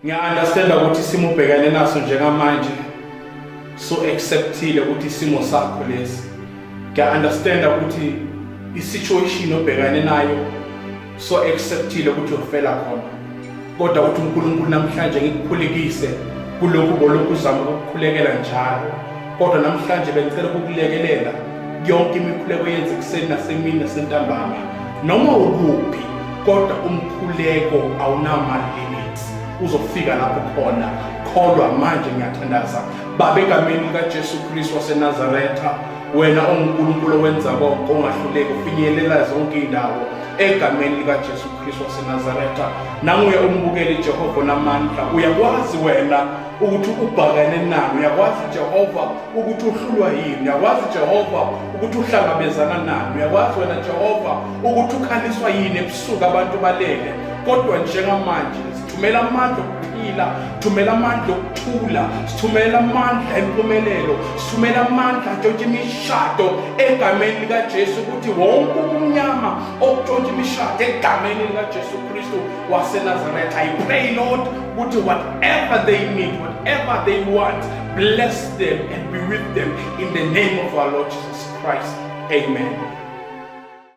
Ngiya-understanda ukuthi isimo ubhekane naso njengamanje so acceptile ukuthi isimo sakho lesi. Ngiya-understanda ukuthi i-situation obhekane nayo so acceptile ukuthi uyofela khona. Kodwa ukuthi uNkulunkulu namhlanje ngikukhulekise kulokhu bolokhu uzama ukukhulekela njalo. Kodwa namhlanje bengicela ukukulekelela yonke imikhuleko yenze ekuseni nasemini nasentambama noma ukuphi, kodwa umkhuleko awunama-limits, uzofika lapho khona. Kholwa manje. Ngiyathandaza, Baba, egameni likaJesu Kristu waseNazaretha, wena onguNkulunkulu owenza konke, ongahluleki, ufinyelela zonke iy'ndawo, egameni likaJesu Kristu waseNazaretha, nanguye umbukeli, Jehova onamandla, uyakwazi wena ukuthi ubhakane nani, uyakwazi Jehova ukuthi uhlulwa yini, uyakwazi Jehova ukuthi uhlangabezana nani, uyakwazi wena Jehova ukuthi ukhaliswa yini ebusuku abantu balele. Kodwa njengamanje sithumela amandla okuphila, thumela amandla okuthula, sithumela amandla empumelelo, sithumela amandla atshontsha imishado egameni likaJesu, ukuthi wonke ubumnyama okutshontsha imishado egameni likaJesu Kristu waseNazaretha. I pray, Lord, ukuthi whatever they need, whatever they want, bless them and be with them in the name of our Lord Jesus Christ. Amen.